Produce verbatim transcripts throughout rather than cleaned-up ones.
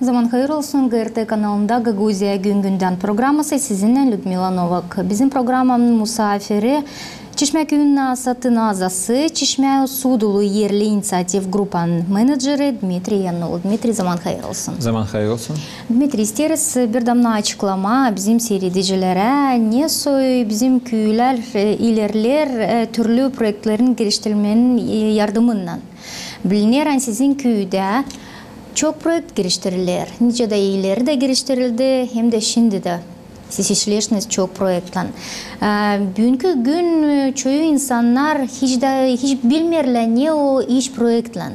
Zaman hayır olsun. GRT kanalında Gagauziya gün gündän programası, sizinnän Lüdmila Novak. Bizim programanın musaafiri Çişmää küüyün naasatın azası, Çişmää Sudulu erli iniţiativ grupanın menedjeri Dmitriy Yanul. Dmitriy, zaman hayır olsun. Zaman hayır olsun. Dmitriy, isteeriz bir damnaa açıklamaa bizim siiredicilerä, ne soy bizim küülär, e, ilerleer, e, türlü proektlerin giriştirilmenin, e, yardımınnan. Biliner, ani sizin küüdä çok proekt giriştiriler. Nicä dä ileri dä giriştirildi, hem dä şindi dä siz işleersiniz çok proektlän. E, büünkü gün, e, çoyu insannar hiç dä, hiç bilmeerlär, ne o iş proektlän,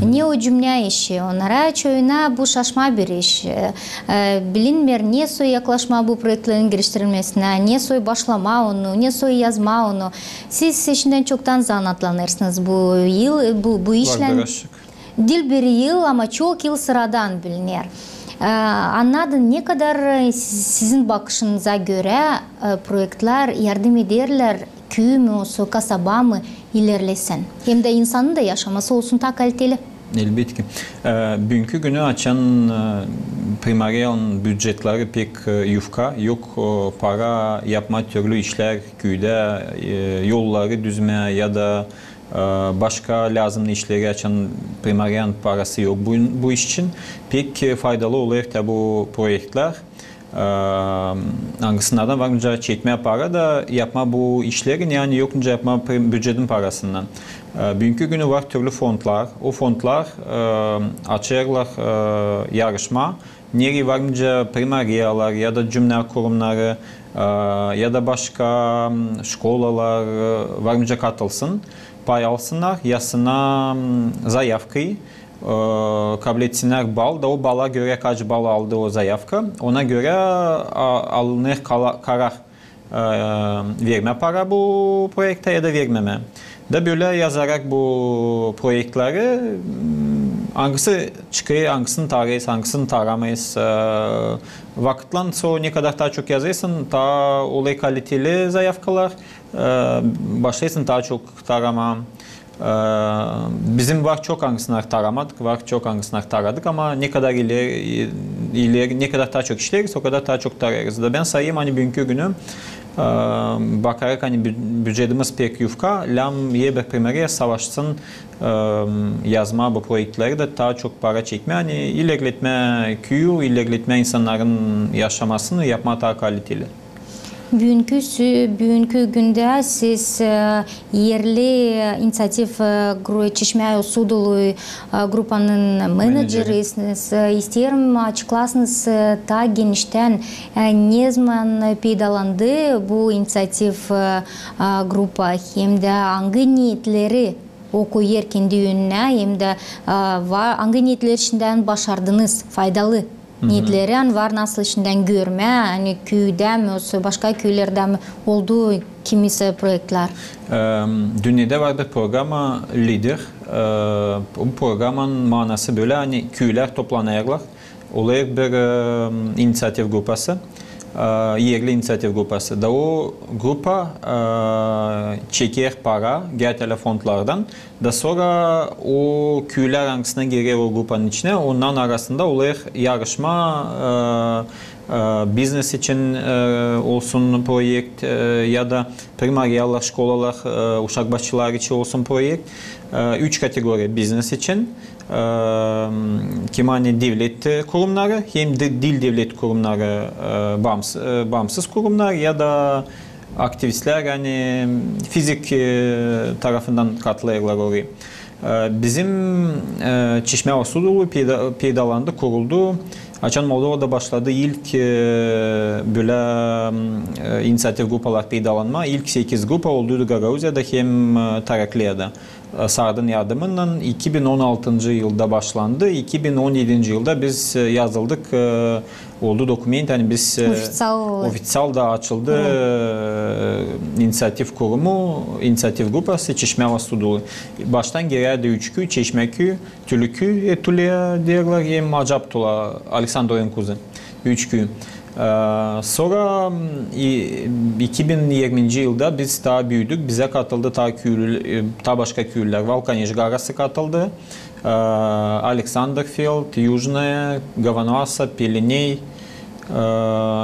ne o cümnä işi. Onnara çoyuna bu şaşma bir iş. E, e, bilinmeer, ne soy yaklaşmaa bu proektlerin giriştirilmesinä, ne soy başlamaa onu, ne soy yazmaa onu. Siz şindän çoktan zanaatlanêrsınız bu yıl, bu, bu işlän. Diil bir yıl, ama çok yıl sıradan biliner. E, annadım, ne kadar, e, siz-, sizin bakışınıza görä, e, proektlär yardım ederlär küüyü mü, olsun kasaba mı ilerlesin, hem dä insanın da yaşaması olsun taa kaliteli. Elbetki. E, büünkü günü açan, e, primariyanın bücetleri pek, e, yufka, yok, e, para yapmaa türlü işlär küüdä, e, yolları düzmää ya da e, başka lääzımnı işleri, açan primariyanın parası yok bu, bu iş için. Pek, e, faydalı olêr taa bu proektlär. E, angısınnan var nicä çekmää para da yapmaa bu işleri, ani yok nicä yapmaa pri-, bücetin parasınnan. E, büünkü günü var türlü fondlar. O fondlar, e, açêrlar, e, yarışma. Nereyi var nicä primariyalar ya da cümnä kurumnarı, e, ya da başka, m, şkolalar, e, var nicä katılsın, pay alsınnar, yazsınnar, m, zayavkayı, e, kabul etsinnär bal, da o bala görä, kaç bal aldı o zayavka, ona görä, a, alınêr kala-, karar, e, vermää para bu proektä ya da vermemää. Da bölä yazarak bu proektleri, m, angısı çıkêr, angısını taarêrız, angısını taaramêêrız. E, vakıttan sora ne kadar taa çok yazêrsın, taa olêr kaliteli zayavkalar, e, başlêêrsın taa çok taaramaa. E, bizim var çok angısını taaramadık, var çok angısını taaradık, ama ne kadar ileri, ileri, ne kadar taa çok işleeriz, o kadar taa çok taarêêrız. Da bän sayêrım, ani büünkü günü, e, bakarak, ani bü-, bücetimiz pek yufka, lääzım herbir primariya savaşsın, e, yazmaa bu proektleri da taa çok para çekmää, ani ilerletmää küüyü, ilerletmää insannarın yaşamasını, yapmaa taa kaliteli. Büünkü sü-, büünkü gündä siz, e, erli iniţiativ, e, gru-, Çişmää Sudulu, e, grupanın menedjerisiniz. E, isteerim açıklayasınız, e, taa geniştän, e, nezaman peydalandı bu iniţiativ, e, e, grupa, hem dä angı niyetleri o koyêr kendi önünä, hem dä, e, va-, angı niyetleri şindän başardınız, faydalı niyetleri, ani var nasıl şindän görmää, ani küüdä mü, olsun başka küülerdä mü oldu kimisä proektlär. E, dünnedä var bir programa Lider. E, bu programanın maanası bölä, ani küülär toplanêrlar. Olêr bir, e, iniţiativ grupası, e, erli iniţiativ grupası. Da o grupa, e, çeker para, geer fondlardan. Da sora o küülär, angısına girer o grupanın içinä, onnan arasında olêr yarışma, e, e, biznes için, e, olsun proekt, e, ya da primariyalar, şkolalar, e, uşak başçıları için olsun proekt. E, üç kategoriya biznes için, e, kim ani devlet, e, kurumnarı, hem dä diil devlet kurumnarı, e, baams-, e, baamsız kurumnar ya da aktivistlär, ani fizik, e, tarafından katılêrlar orayı. E, bizim, e, Çişmää Sudulu peyda-, peydalandı, kuruldu. Açan Moldovada başladı ilk, e, bölä, e, iniţiativ grupalar peydalanmaa, ilk sekiz grupa olduydu Gagauziyada hem, e, Tarakliyada. E, Sardın yardımınnan iki bin on altıncı yılda başlandı. İki bin on edinci yılda biz, e, yazıldık, e, oldu dokument, ani biz, e, ofiţial da açıldı, e, iniţiativ kurumu, iniţiativ grupası Çişmää Sudulu. Baştan girärdi üç küü: Çeşmäküü, Tülüküü, e, Tulea deerlär, hem Acaptula, Aleksandrovayın kuzey. Üç küü. Ee, Sora, m, i-, iki bin irminci yılda biz taa büüdük, bizä katıldı taa küülü-, e, taa başka küülär. Valkaneş garası katıldı, ee, Aleksandrfeld, Yujnaya, Gavanuasa, Peliney, ee,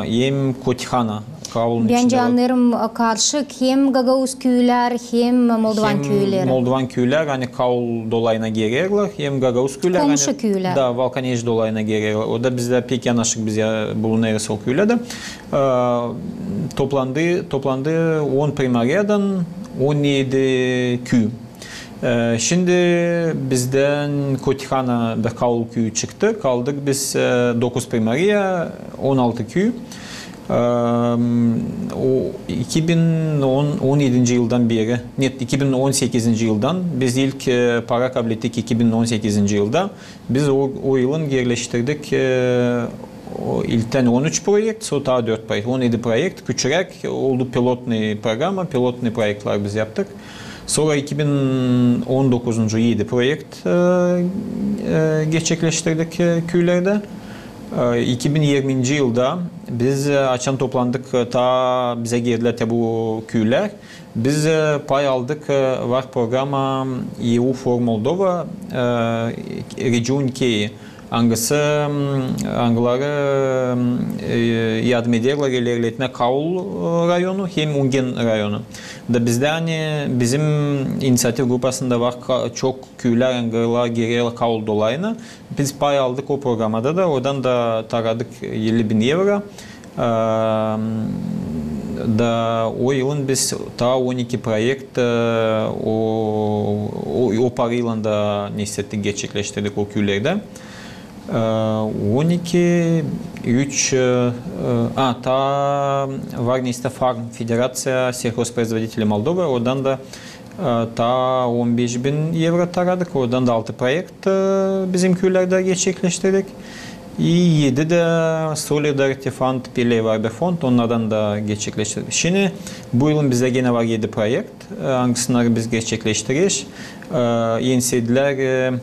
hem Kotihana. Kaul. Bän annêêrım, karışık hem gagauz küülär, hem moldovan küülär. Hem moldovan küülär, ani Kaul dolayına girerlär, hem gagauz küülär, komşu küülär. Da, Valkaneş dolayına girerlär. O da bizdä pek yanaşık, biz ya bulunêrız o küülerdä. Ee, toplandı, toplandı on primariyadan on edi küü. Ee, şindi bizdän Kotihana da Kaul küüyü çıktı. Kaldık biz, e, dokuz primariya, on altı küü. Ee, o iki bin on, on edinci yıldan beri, нет, iki bin on sekizinci yıldan biz ilk, e, para kablettik iki bin on sekizinci yılda. Biz o, o yılın gerleştirdik, e, o ilktän on üç proekt, sora taa dört proekt, on edi proekt, küçüräk oldu pilotnıy programa, pilotnıy proektlär biz yaptık. Sora iki bin on dokuzuncu edi proekt, e, e, gerçekleştirdik, e, küülerdä. E, iki bin irminci yılda biz, e, açan toplandık, e, taa bizä girdilär te bu küülär. Biz, e, pay aldık, e, var programa E U for Moldova, e, region iki, angısı, m, angıları, m, e, yardım ederlär ilerletmää Kaul, e, rayonu hem Ungen rayonu. Da bizdä, ani bizim iniţiativ grupasında var ka-, çok küülär, angıları girerlär Kaul dolayına. Biz pay aldık o programada da, oradan da taradık elli bin evro. Ee, da o yılın biz taa on iki proekt, e, o, o, o paraylan da neysä ettik, gerçekleştirdik o küülerdä. Ee, on iki, üç, e, e, a, taa var neysä farm, Федерация сельхозпроизводителей Молдовы, oradan da, e, taa on beş bin evro taradık, oradan da altı proekt, e, bizim küülerdä gerçekleştirdik. İ edi dä Solidarity Fund, Peliney var bir fond, onnardan da gerçekleştirdik. Şindi bu yılın bizdä genä var edi proekt, e, angısını biz gerçekleştireriz. E, ensedilär, e,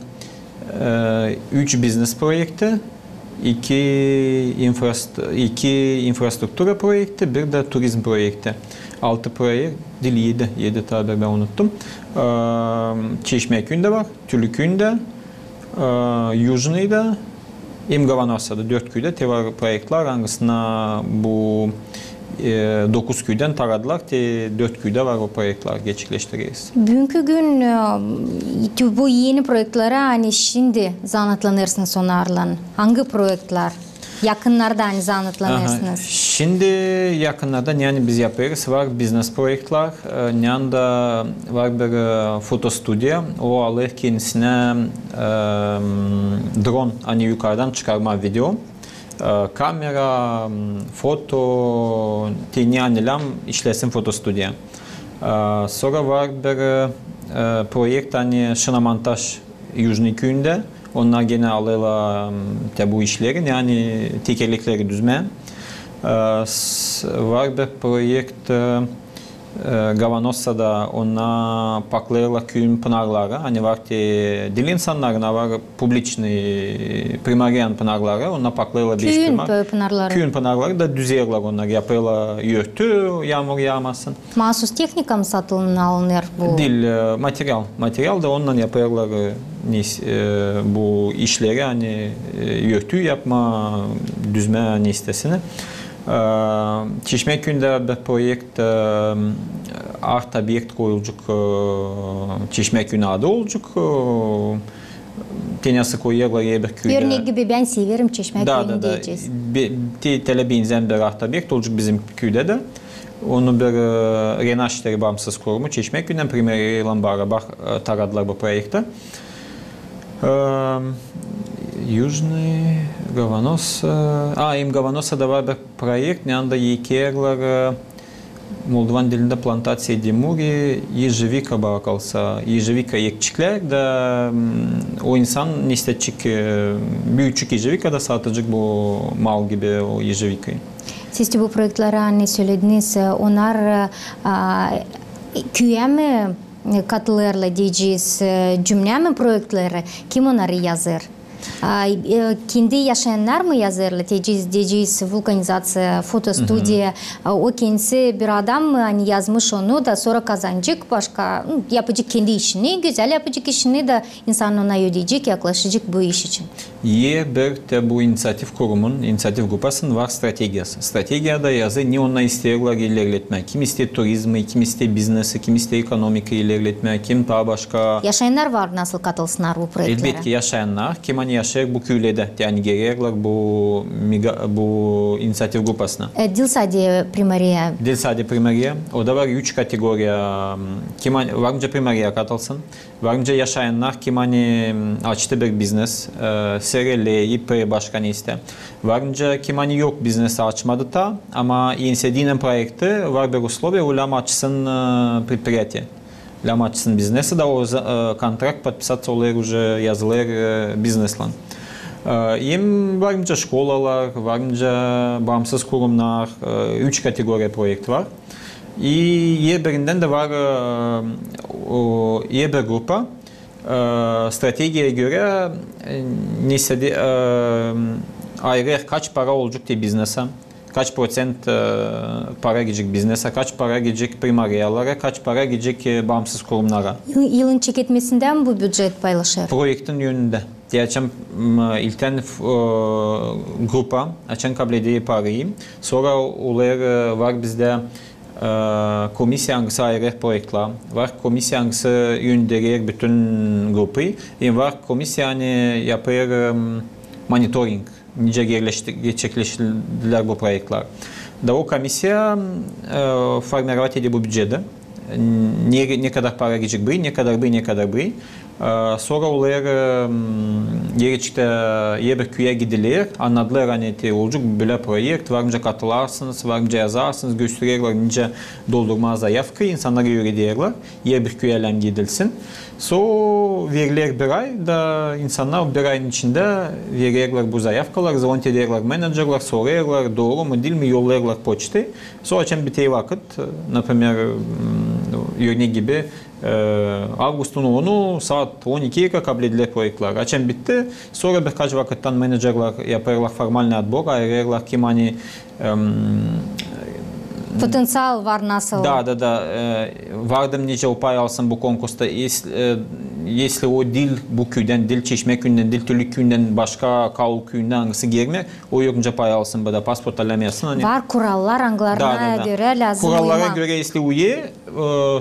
e, üç biznes proekti, iki infrast-, iki infrastruktura proekti, bir dä turizm proekti. Altı proekt, diil, edi, edi, taa bir bän unuttum. E, Çeşmä küüyündä var, Tülü küüyündä, e, Yujnıda hem Gavanuasada, dört küüdä te var proektlär, angısını bu, e, dokuz küüdän taradılar, te dört küüdä var o proektlär, gerçekleştireriz. Büünkü gün, e, bu eni proektleri, ani şindi zanaatlanêrsınız onnarlan, angı proektlär? Yakınnarda, ani zanaatlanêrsınız? Aha. Şindi yakınnarda, ani biz yapêrız, var biznes proektlär, e, ani da var bir, e, fotostudiya, o alêr kendisinä, e, dron, ani yukardan çıkarmaa video, e, kamera, m, foto, te ani lääzım işlesin fotostudiya. E, sora var bir, e, proekt, ani şinomontaj Yujnıy küüyündä. Onnar genä alêrlar, m, te bu işleri, ani tekerlekleri düzmää. E, s-, var bir proekt, e, e, Gavanuasada, onnar paklêêrlar küüyün pınarları, ani var te diil insannarın, a var publiçnıy, primariyanın pınarları, onnar paklêêrlar beş pınar-, küüyün pınarları. Küüyün pınarları da düzerlär onnarı, yapêrlar örtü, yaamur yaamasın. Maasuz tehnika mı satın alınêr bu? Diil, e, material. Material da onnan yapêrlar, e, neys-, e, bu işleri, ani, e, örtü yapmaa, düzmää, ani istesinä. E, Çeşmä küüyündä bir proekt, e, art-obyekt koyulacek, e, Çeşmä küüyünün adı olacek, e, te nasıl koyêrlar herbir küüdä. Örnek gibi, bän severim Çeşmä küüyünü deyecez. Da, da, da. Be-, te-, telä benzän bir art-obyekt olacek bizim küüdä dä. Onu bir, e, Renaşteri baamsız kurumu Çeşmä küüyündän primariyaylan barabar, e, taradılar bu proekti. E, Yujnıy, Gavanuasa, a, hem Gavanuasada var bir proekt, ani da ekerlär, e, moldovan dilindä плантация димурии, ежевика, bana kalsa, ежевика ekeceklär da, m, o insan neysä etecek, e, büüyecek ежевика da satacek bu mal gibi o ежевикayı. Siz te bu proektleri, ani sölediniz, e, onnar, e, a, küüyä mi, e, katılêrlar deyecez, e, cümlä mi proektleri, kim onnarı yazêr? A, e, kendi yaşayannar mı yazêrlar, deyecez, deyecez vulkanizaţiya, fotostudiya, a, o kendisi bir adam mı, ani yazmış onu da sora kazanacek başka, yapacek kendi işini, gözäl yapacek işini da insan ona ödeyecek, yaklaşacek bu iş için. Herbir te bu iniţiativ kurumun, iniţiativ grupasının var strategiyası. Strategiyada yazı, ne onnar isteerlär ilerletmää. Kim isteer turizmi, kim isteer biznesi, kim isteer ekonomika ilerletmää, kim taa başka. Yaşayannar var nasıl katılsınnar bu proektlerä? Elbetki, yaşayannar, kim ani yaşêêr bu küülerdä, te ani gelerlär bu mega-, bu iniţiativ grupasına. E, diil sade primariya. Diil sade primariya. O da var üç kategoriya. Kim ani, var nicä primariya katılsın. Var nicä yaşayannar, kim ani açtı bir biznes, e, S R L, İ P, başka ne isteer. Var nicä kim ani yok biznesi açmadı taa, ama ensedinän proekti var bir usloviya, o lääm açsın, e, предприятие. Lääm açsın biznesi da o za-, e, kontrakt podpisaţ olêr, uje yazılêr, e, bizneslän. E, hem var nicä şkolalar, var nicä baamsız kurumnar, e, üç kategoriya proekt var. I herbirindän dä var, e, o, herbir grupa, e, strategiyaya görä, e, nesä dä, e, ayırêr, kaç para olacek te biznesä, kaç proţent, e, para gidecek biznesä, kaç para gidecek primariyalara, kaç para gidecek, e, baamsız kurumnara. Yıl-, yılın çeketmesindä mi bu bücet paylaşêr? Proektin önündä. Te açan, m, ilktän, f-, e, grupa, açan kableder parayı, sora olêr, e, var bizdä, e, komisiya, angısı ayırêr proektlär, var komisiya, angısı önderer bütün grupayı, hem var komisiya, ani yapêr, e, monitoring, nicä gerleşti-, gerçekleştirilär bu proektlär. Da o komisiya, e, formirovat eder bu büceti. Ne, ne kadar para gidecek bıy, ne kadar bıy, ne kadar bıy. E, sora olêr, e, gerçektä herbir küüyä gidiler, annadêrlar, ani te olacek bölä proekt, var nicä katılarsınız, var nicä yazarsınız, göstererlär, nicä doldurmaa zayavkayı, insannarı üürederlär, herbir küüyä lääm gidilsin. Sora veriler bir ay, da insannar bir ayın içindä vererlär bu zayavkaları, zvonit ederlär menecerlär, sorêrlar, dooru mu, diil mi, yollêêrlar poçtayı. Sora açan biter vakıt, naprimer, m, örnek gibi, e, avgustun onu saat on iki kablediler proektlär. Açan bitti, sora birkaç vakıttan menecerlär yapêrlar formalnıy odbor, ayırêrlar kim ani, em, potenţial var nasıl. Da, da, da, e, var da nicä o pay alsın bu konkursta, es-, e, esli o diil bu küüdän, diil Çeşmä küüyündän, diil Tülük küüyündän, başka Kaul küüyündän, angısı gelmeer, o yok nicä pay alsın, bu da pasport alamaasın, ani. Var kurallar, angılarına görä lääzım uymaa. Da, da, da. Kurallara görä esli üye, e,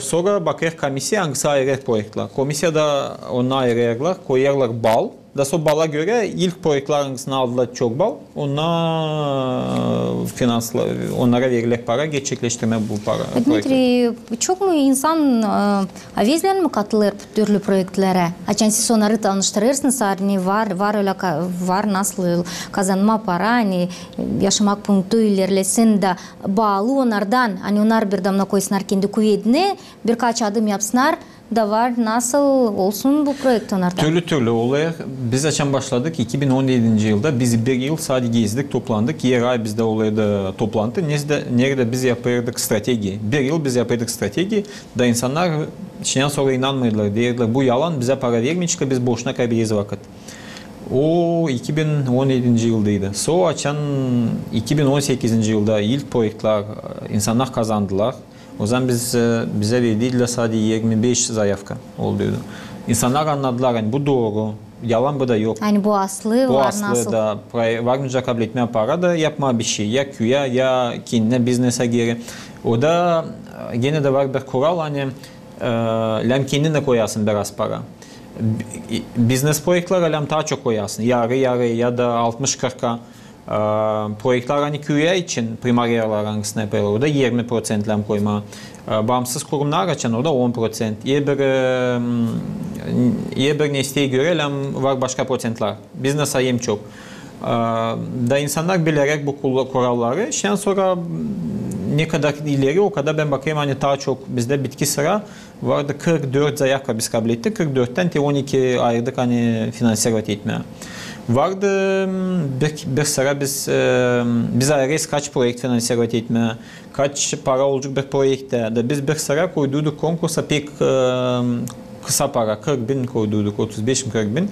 sora bakêr komisiya, angısı ayırêr proektlär. Komisiyada onu ayırêrlar, koyêrlar bal. Da sora bala görä ilk proektlär, angısına aldılar çok bal, onnar finansla-, onnara veriler para, gerçekleştirmää bu para, proekti. Dmitriy, çok mu insan, e, övezlän mi katılêr türlü proektlerä? Açan siz onnarı tanıştırêrsınız, ani var, var ölä ka-, var nasıl kazanmaa para, ani yaşamak punktu ilerlesin da baalı onnardan, ani onnar bir damna koysunnar kendi kuvedinä, birkaç adım yapsınnar, da var nasıl olsun bu proekt onnardan. Türlü-türlü olêr. Biz açan başladık iki bin on edinci yılda, biz bir yıl sade gezdik, toplandık. Her ay bizdä olêrdı toplantı, neredä, neredä biz yapêrdık strategiya. Bir yıl biz yapêrdık strategiya. Da insannar şindän sora inanmêêrdılar. Deerdilär, bu yalan, bizä para vermeer, çünkü biz boşuna kaybederiz vakıt. O iki bin on edinci yıldaydı. Sora açan iki bin on sekizinci yılda ilk proektlär, e, insannar kazandılar. O zaman biz, e, bizä verdilär sade irmi beş zayavka olduydu. İnsannar annadılar, ani bu dooru, yalan bu da yok. Ani bu aslı, bu var aslı nasıl. Da, pro-, var nicä kabletmää para da yapmaa bişey. Ya küüyä, ya kendinä biznesä geri. O da, e, genä dä var bir kural, ani, e, lääm kendin dä koyasın biraz para. Bi-, biznes proektlerä lääm taa çok koyasın. Yarı-yarı ya da altmış kırka. E, proektlär, ani küüyä için, primariyalar, angısını yapêrlar, o da irmi proţent lääm koymaa. E, baamsız kurumnar için o da on proţent. Herbir, e, m, herbir nesteyi görä lääm var başka proţentlär. Biznesä hem çok. E, da insannar bileräk bu kula-, kuralları, şindän sora, m, ne kadar ileri, o kadar bän bakêrım, ani taa çok bizdä bitki sıra vardı kırk dört zayavka biz kablettik, kırk dörttän te on iki ayırdık, ani finansirovat etmää. Vardı, m, bir, bir sıra biz, e, biz ayırêrız, kaç proekt finansirovat etmää, kaç para olacek bir proektä. Da biz bir sıra koyduyduk konkursa pek, e, kısa para, kırk bin koyduk, otuz beş bin, kırk bin.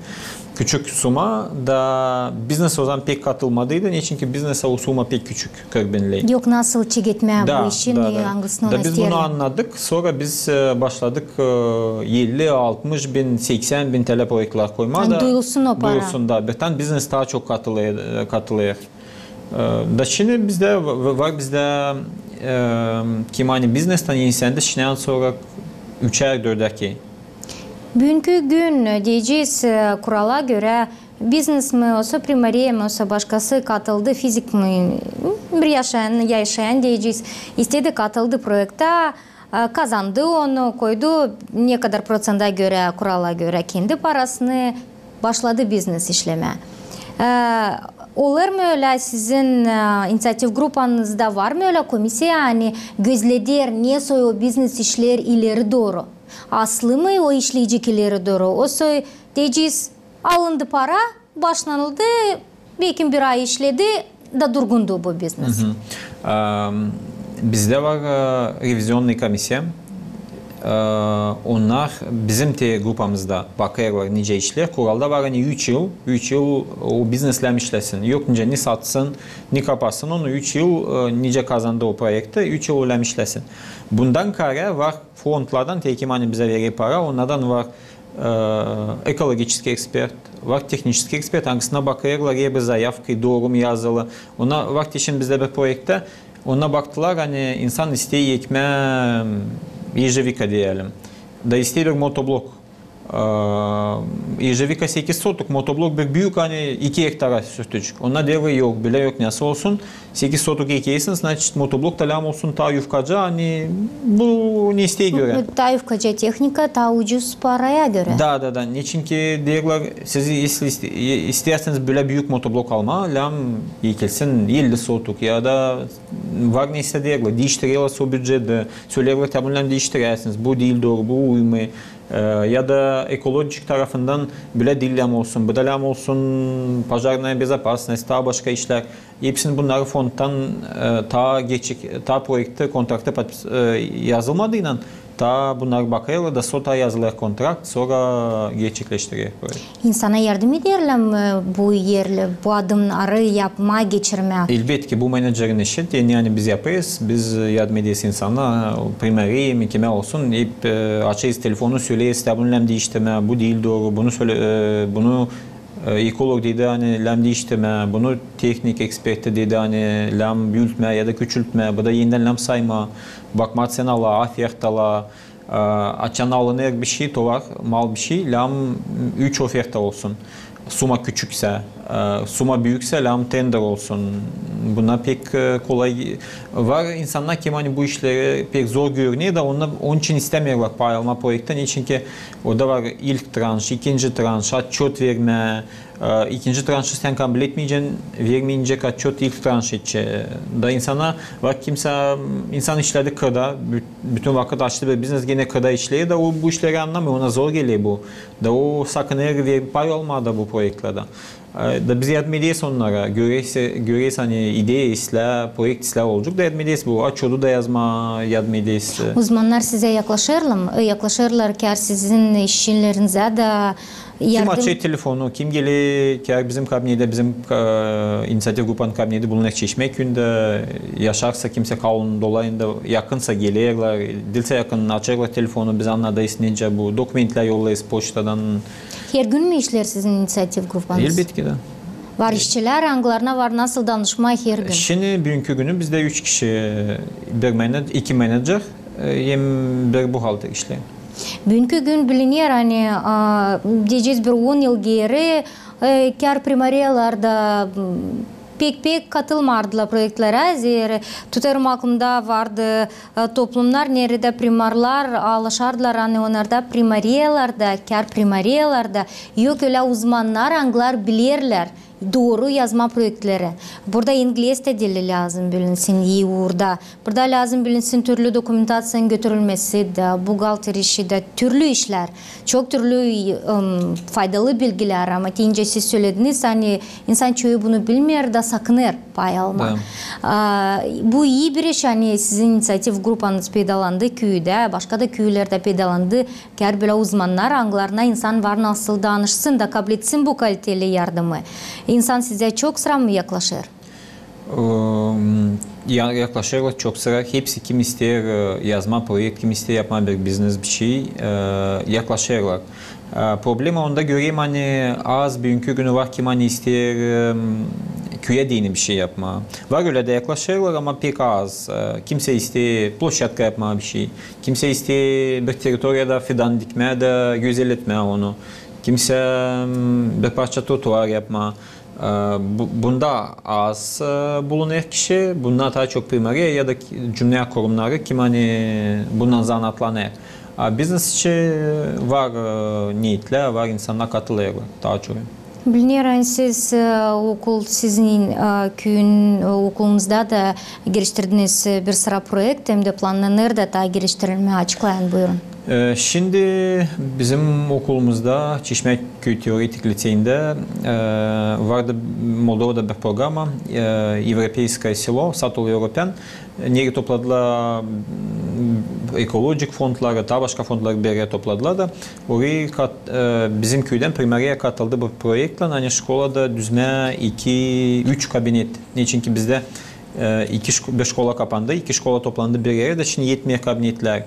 Küçük suma da biznes o zaman pek katılmadıydı. Neçinki biznesä o suma pek küçük, kırk bin ley. Yok nasıl çeketmää bu işin, angısını ona isteerlär. Da biz bunu annadık. Sora biz, e, başladık, e, elli, altmış bin, seksän bin T L proektlär koymaa da. Duyulsun o para. Duyulsun da. Birtän biznes taa çok katılêr, e, katılêr. E, da şindi bizdä var, bizdä, e, kim ani biznestän, ensendä şindän sora üçär, dördär ki. Büünkü gün, deyecez, e, kurala görä, biznes mi, osa primareya mı, osa başkası katıldı, fizik mi, bir yaşayan, yaşayan, deyecez, istedi, katıldı proektä, e, kazandı onu, koydu nekadar proţenttä görä, kurala görä, kendi parasını, başladı biznes işlemää. E, olêr mı ölä sizin, e, iniţiativ grupanızda var mı ölä komisiya, ani gözleder, nesoy o biznes işleer ileri dooru? Aslı mı o işleyecek ileri dooru? Osoy, deyecez, alındı para, başlanıldı, belki bir ay işledi da durgundu bu biznes. Bizdä var, e, revizionnıy komisiya. E, onnar bizim te grupamızda bakêrlar, nicä işleer. Kuralda var, ani üç yıl, üç yıl o biznes lääm işlesin. Yok nicä ni satsın, ni kapasın onu, üç yıl, e, nicä kazandı o proekti, üç yıl o lääm işlesin. Bundan kaarä var fondlardan, te kim ani bizä verer para, onnardan var, e, ekologiçeskiy ekspert, var tehniçeskiy ekspert, angısına bakêrlar, e, bu zayavka dooru mu yazılı. Ona var te şindi bizdä bir proektä, ona baktılar, ani insan isteer ekmää, m, ежевика deyelim. Da isteer bir motoblok. E, ежевика sekiz sotuk, motoblok bir büük, ani iki ektara sürtecek. Ona deerlär, yok, bölä yok, nesoy olsun. Sekiz sotuk ekersin, значит, motoblok da lääm olsun taa yufkaca, ani bu ne isteer görä. Taa yufkaca tehnika, taa ucuz paraya görä. Da, da, da. Neçinki deerlär, siz если iste-, e, isteerseniz bölä büük motoblok almaa, lääm ekilsin elli sotuk ya da var neysä deerlär, diiştirerlär sä bücettä, söleerlär, tä bunu lääm diiştiräsiniz, bu diil dooru, bu uymêêr. E, ya da ekologiçeskiy tarafından bölä diil lääm olsun, bu da lääm olsun пожарная безопасность, taa başka işlär. Hepsini bunnarı fondtan, e, taa geçik, taa proekti, kontrakta podpis-, e, yazılmadıynan, taa bunnarı bakêrlar da sora taa yazılêr kontrakt, sora gerçekleştirer proekt. İnsana yardım ederlär mi bu erlär, bu adımnarı yapmaa, geçirmää? Elbetki, bu menejerin işi, te ne ani biz yapêrız, biz yardım ederiz insana, primareya mı, kimä olsun, hep, e, açêrız telefonu, söleeriz, tä bunu lääm diiştirmää, bu diil dooru, bunu sölä, e, bunu E, ekolog dedi, ani lääm diiştirmää, bunu tehnik eksperti dedi, ani lääm büütmää ya da küçültmää, bu da enidän lääm saymaa, bakmaa ţenalaa, ofertalaa. E, açan alınêr bir şey, tovar, mal bir şey, lääm üç oferta olsun. Suma küçüksä, e, suma büüksä, lääm tender olsun. Bunnar pek, e, kolay. Var insannar, kim ani bu işleri pek zor görüner da, onnar, onun için istämeerlär pay almaa proektä, neçinki orada var ilk tranş, ikinci tranş, otçot vermää, e, ikinci tranşı sän kabletmeyecän, vermeyincä otçot ilk tranş için. Da insana var, kimsä, insan işledi kırda, bü-, bütün vakıt açtı bir biznes, genä kırda işleer da, o bu işleri annamêêr, ona zor geler bu. Da o sakınêr verip pay almaa da bu proektlerdän. E, da biz yardım ederiz onnara. Göreriz, göreriz, ani ideya islää, proekt islää olacek, da yardım ederiz bu. Otçotu da yazmaa yardım ederiz. Uzmannar sizä yaklaşêrlar mı? E, yaklaşêrlar kär sizin işçilerinizä da yardım. Kim açêr telefonu, kim geler kär bizim kabinetä, bizim, e, iniţiativ grupanın kabineti bulunêr Çeşmäküüyündä, yaşarsa kimsä Kalın dolayında, yakınsa gelerlär, diilsä yakın, açêrlar telefonu, biz annadêrız, nicä bu dokumentlär yollêêrız poçtadan. Her gün mü işleer sizin iniţiativ grupanız? Elbetki da. Var işçilär, angılarına var nasıl danışmaa her gün? Şindi büünkü günü bizdä üç kişi, bir mene-, iki menejer, e, hem bir buhalter işleer. Büünkü gün biliner, ani, a, deyecez, bir on yıl geeri, e, kär primareyalarda, m, pek-pek katılmardılar proektlerä, zerä tutêrım aklımda vardı, e, toplumnar, neredä primarlar alışardılar, ani onnarda primareyalarda, kär primareyalarda yok ölä uzmannar, angılar bilerlär, Dooru yazma proektleri. Burada ingliz dili lääzım bilinsin ii uurda. Burada lääzım bilinsin türlü dokumentaţiyanın götürülmesi dä, buhgalter işi dä, türlü işlär. Çok türlü, ım, faydalı bilgilär, ama deyni siz sölediniz, ani insan çoyu bunu bilmeer da sakınêr pay almaa. Da. A, bu ii bir iş, ani sizin iniţiativ grupanız peydalandı küüdä, başka da küülerdä peydalandı. Kär bölä uzmannar, angılarına insan var nasıl danışsın da kabletsin bu kaliteli yardımı. İnsan sizä çok sıra mı yaklaşêr? Im, ya-, yaklaşêrlar çok sıra. Hepsi, kim isteer, e, yazma proekt, kim isteer yapma bir biznes, bir şey, e, yaklaşêrlar. E, problema onda görerim, ani az büünkü günü var, kim ani isteer, em, küüyä deyni bir şey yapma. Var ölä dä yaklaşêrlar, ama pek az. E, kimsä isteer ploşadka yapma bir şey. Kimsä isteer bir teritoriyada fidan dikmää da gözelletmää onu. Kimsä, m, bir parça trotuar yapma. E, bu, bunda az, e, bulunêr kişi, bunda taa çok primariya ya da ki-, cümlä kurumnarı, kim ani bundan zanaatlanêr. A biznes için var, e, neetlär, var insannar katılêrlar taa çoyu. Bilnerim, siz, e, okul, sizin, e, küüyün, e, okulunuzda da geliştirdiniz, e, bir sıra proekt, hem dä planlanêr da taa geliştirilmää. Açıklayın, buyurun. E, şindi bizim okulumuzda, Çeşmäköy teoretik liţeyindä, e, vardı Moldovada bir programa, e, Evropeyskoye selo, Sat ol Evropän. Neredä topladılar, m, ekolojik fondları, taa başka fondları bir erä topladılar da, orayı kat-, e, bizim küüdän primariya katıldı bu proektlän, ani şkolada düzmää iki, üç kabinet. Neçinki bizdä, e, iki şko-, bir şkola kapandı, iki şkola toplandı bir erä da, şindi etmeer kabinetlär.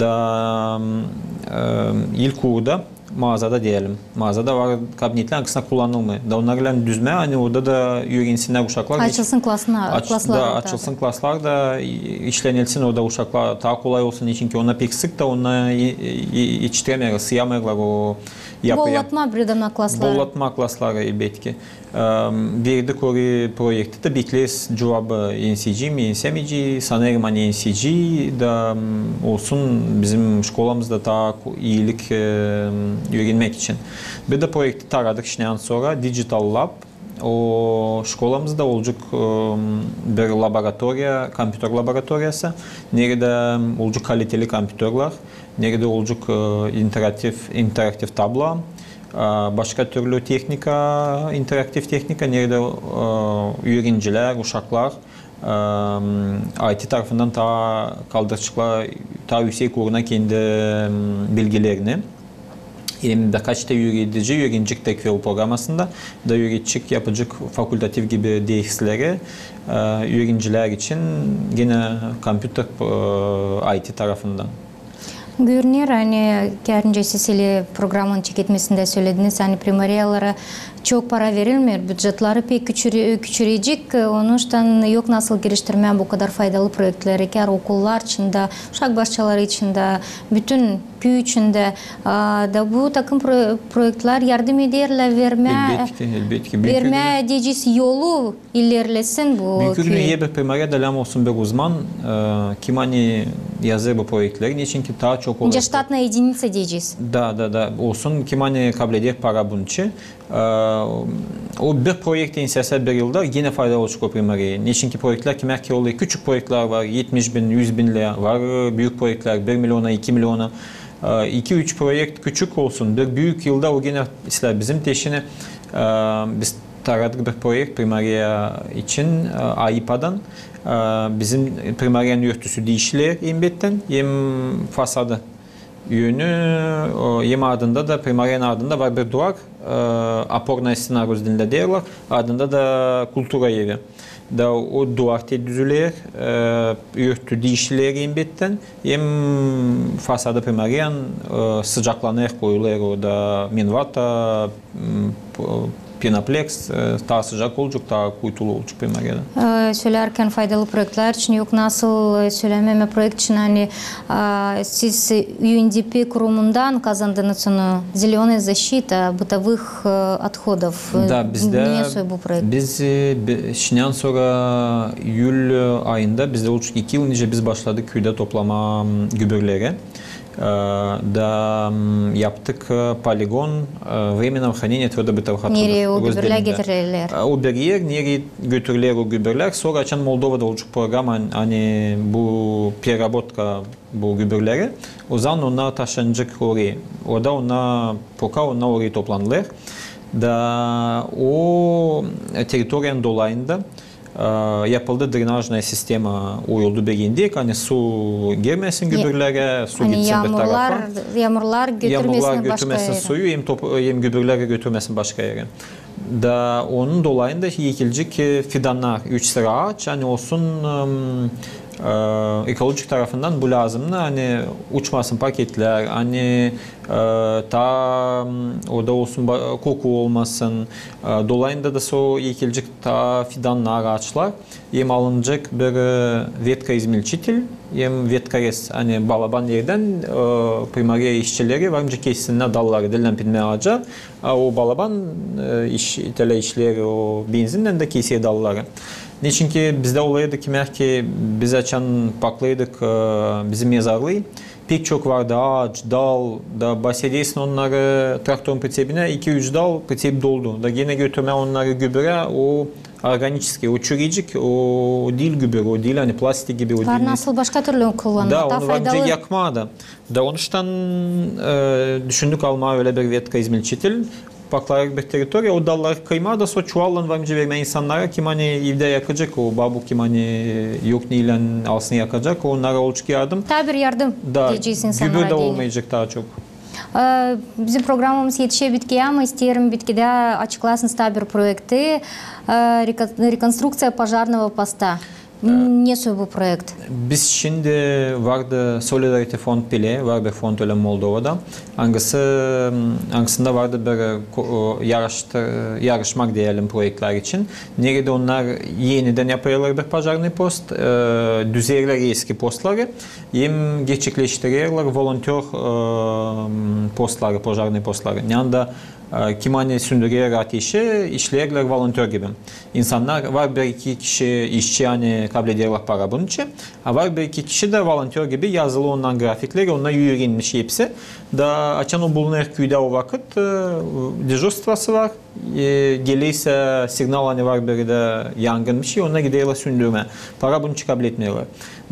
Da, m, e, ilk uurda maazada deyelim. Maazada var kabinetlär, angısına kullanılmêêr. Da onnarlan düzmää, ani orada da üürensinnär uşaklar. Açılsın klasına-, aç-, klaslar da, orada. Açılsın klaslar da, i-, işlenilsin orada uşaklar, taa kolay olsun, neçinki onnar pek sık da, onnar i-, i-, etiştirämeerlär, sıyamêêrlar o yapıya. Bollatmaa bir dä klasları. Bollatmaa klasları, elbetki. Em, verdik orayı proekti da, bekleeriz cuvabı, enecek mi, enemeyecek. Sanêrım, ani enecek da, em, olsun bizim şkolamızda taa ku-, iilik, em, üürenmäk için. Bir dä proekti taradık şindän sora, Digital Lab. O şkolamızda olacek, em, bir laboratoriya, kompyuter laboratoriyası, neredä olacek kaliteli kompyuterlär, neredä olacek, e, interaktiv, interaktiv tablo, e, başka türlü tehnika, interaktiv tehnika, neredä, e, üürenicilär, uşaklar, e, I T tarafından taa kaldıraceklar taa üüsek uuruna kendi, e, bilgilerini. Hem dä kaç taa üüredici üürenecek TechWell programasında da üüredecek, yapacek fakultativ gibi dersleri, e, üürenicilär için genä kompyuter, e, I T tarafından. Görüner, ani kärnicä siz programanın çeketmesindä sölediniz, ani primariyalara çok para verilmeer, bücetleri pek küçüre-, küçürecek, onuştan yok nasıl geliştirmää bu kadar faydalı proektleri, kär okullar içindä, uşak başçaları içindä, bütün küü içindä. A, da bu takım pro-, proektlär yardım ederlär vermää, elbetki, elbetki. Vermää deyecez yolu ilerlesin bu küüyä. Büünkü günü her bir primariyada lääzım olsun bir uzman, e, kim ani yazêr bu proektleri, neçinki taa çok olêr. Ştatnaya ediniţa deyecez. Da, da, da, olsun, kim ani kableder para bunun için. E, o bir proekt, isteerä bir yılda genä faydalı olacek o primariyaya. Neçinki proektlär kimär ki olêr, küçük proektlär var, etmiş bin, üz bin lää, var büük proektlär, bir miliona, iki miliona. E, iki-üç proekt küçük olsun, bir büük yılda o genä islää bizim teşini, e, biz taradık bir proekt primariya için, e, AIPAdan. E, bizim primariyanın örtüsü diişiler, elbettän, hem fasadı. Önü, o, hem adında da, primariyanın adında var bir duvar, e, Opornaya stena rus dilindä deerlär, adında da kultura evi. Da o duvar te düzüler, e, örtü diişiler, elbettän, hem fasadı primariyanın, e, sıcaklanêr, koyulêr orada menvata, m, p-, penopleks, e, taa sıcak olacek, taa kuytulu olacek primariyada. E, sölärkän faydalı proektlär için, yok nasıl, e, sölämää proekt için, ani, a, siz, e, U N D P kurumundan kazandınız onu, Zelönaya zaşita bıtovıh, e, othodov. E, da, bizdä, ne soy bu proekt? Biz, e, bi-, şindän sora iyül, e, ayında, bizdä olacek iki yıl, nicä biz başladık küüdä toplamaa, m, gübürleri. E, da, m, yaptık, e, poligon, e, временного хранения твёрдобытовых отходов. Nereyi o gübürlär getirilär? E, o bir er, nereyi götürülär o gübürlär. Sora açan Moldovada olacek programa, ani bu переработка bu gübürleri, ozaman onnar taşınacek orayı. Orada onnar, poka onnar orayı toplanılêr. Da o teritoriyanın dolayında, e, yapıldı drenažnaya sistema, oyuldu bir endek, ani su girmesin gübürlerä, su gitsin bir tarafa. Yaamurlar götürmesin başka erä. Yaamurlar götürmesin suyu, hem top-, hem gübürleri götürmesin başka erä. Da onun dolayında ekilecek, e, fidannar, üç sıra aaç, ani olsun, em, e, ekolojik tarafından bu lääzımnı, ani uçmasın paketlär, ani, e, taa, m, orada olsun ba-, koku olmasın. E, dolayında da sora ekilecek taa fidannar, aaçlar. Hem alınacek bir, e, веткоизмельчитель, hem веткорез, ani balaban, neredän, e, primariya işçileri var nicä kesinnär dalları, diilän pidmää aaca, a o balaban, e, iş-, itelä işleer o benzinnän da keser dalları. Neçinki bizdä olaydı kimär ki, biz açan paklêêrdık, e, bizim mezarlıı, pek çok vardı aaç, dal, da basêrsin onnarı traktorun pritsebinä, iki-üç dal, pritsep doldu. Da genä götürmää onnarı gübürä, o органический, o çürüyecek, o diil gübür, o diil, ani plastik gibi, o diil. Var nasıl başka türlü kullanmaa, taa faydalı. Da onu var nicä yakmaa da. Da onuştan, e, düşündük almaa ölä bir веткоизмельчитель, paklardık bir teritoriya, o dalları kıymaa da sora çuvallan var nicä vermää insannara, kim ani evdä yakacek, o babu, kim ani yok neylän alsın yakacek, onnara olacek yardım. Taa bir yardım deyecez insannara. Da gübür dä olmayacek taa çok. E, bizim programamız etişer bitkiyä, ama isteerim bitkidä açıklayasınız taa bir proekti, e, reko-, реконструкция пожарного поста. E, ne soy bu proekt? Biz şindi vardı Solidarity fond bile, var bir fond ölä Moldovada. Angısı, angısında vardı bir, e, ko-, o, yarıştı-, yarışmak deyelim proektlär için. Neredä onnar enidän yapêrlar bir пожарный пост, e, düzerlär eski postları, hem gerçekleştirerlär volontör, e, postları, пожарный postları. Neredä, e, kim ani sundürerlär ateşi, işleerlär volontör gibi. İnsannar, var bir-iki kişi işçi, ani kablederlär para bunun için, a var bir-iki kişi dä volontör gibi yazılı onnan grafikleri, onnar üürenmiş hepsi. Da açan o bulunêr küüdä o vakıt, e, dežurstvosı var. E, gelersä signal, ani var bir dä yangın, bir şey, onnar giderlär sündürmää. Para bunun için kabletmeerlär.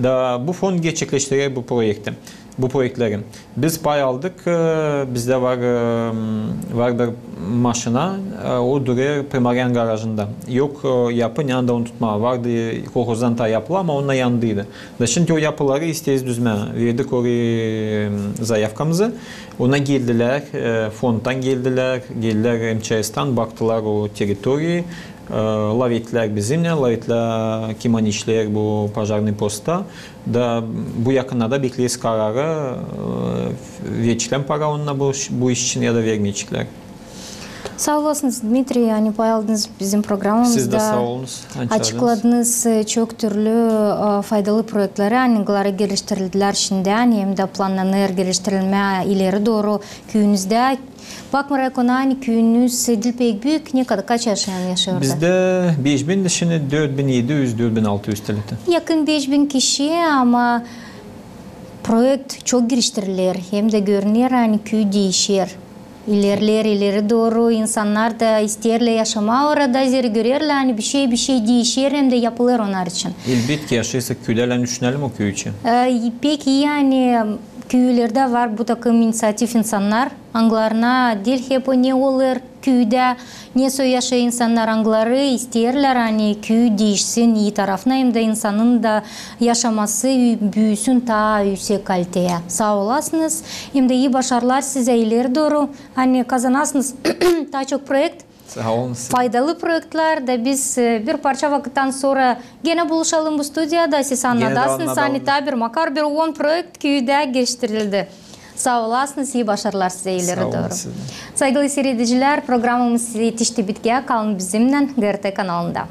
Da bu fond gerçekleştirer bu proekti, bu proektleri. Biz pay aldık, e, bizdä var, e, var bir maşina, e, o durêr primariyanın garajında. Yok, e, yapı, neredä onu tutmaa. Vardı, kolhozdan taa yapılı, ama onnar yandıydı. Da şindi o yapıları isteeriz düzmää. Verdik orayı, e, zayavkamızı. Ona geldilär, e, fondtan geldilär, geldilär M Ç S-tan, baktılar o teritoriyayı, e, laf ettilär bizimnän, laf ettilär, kim ani işleer bu пожарный postta. Da bu yakınlarda bekleeriz kararı, e, verecek lär para onnar bu iş, bu iş için ya da vermeyecek lär. Saa olasınız, Dmitriy, ani pay aldınız bizim programamızda. Siz dä saa olunuz, ani çaardınız. Açıkladınız, e, çok türlü, e, faydalı proektleri, ani angıları geliştirildilär şindi, ani hem dä plannanêr geliştirilmää ileri dooru küüyünüzdä. Bakmarak ona, ani küüyünüz diil pek büük, ne kadar, kaç yaşayan yaşêêr orada? Bizdä beş bin, şindi dört bin edi üz, dört bin altı üz töleti. Yakın beş bin kişi, ama proekt çok geliştiriler, hem dä görüner, ani küü diişer. İlerleer ileri dooru, insannar da isteerlär yaşamaa orada, zerä görerlär, ani bir şey, bir şey diişer, hem dä yapılêr onnar için. Elbetki, yaşêêrsak küüdä, lääzım düşünelim o küü için. E, pek ii, ani küülerdä var bu takım inisiativ insannar, angılarına diil hep o ne olêr küüdä, ne soy yaşêêr insannar, angıları isteerlär, ani küü diişsin ii tarafına, hem dä insanın da yaşaması ü-, büüsün taa üüsek kaliteyä. Saa olasınız, hem dä ii başarılar sizä ileri dooru, ani kazanasınız taa çok proekt. Saa olun. Faydalı proektlär da biz, e, bir parça vakıttan sora genä buluşalım bu studiyada, siz annadasınız, ani taa bir makar bir on proekt küüdä geliştirildi. Saa olasınız, ii başarılar sizä ileri dooru. Saa olun siz dä. Saygılı siiredicilär, programamız etişti bitkiyä, kalın bizimnän G R T kanalında.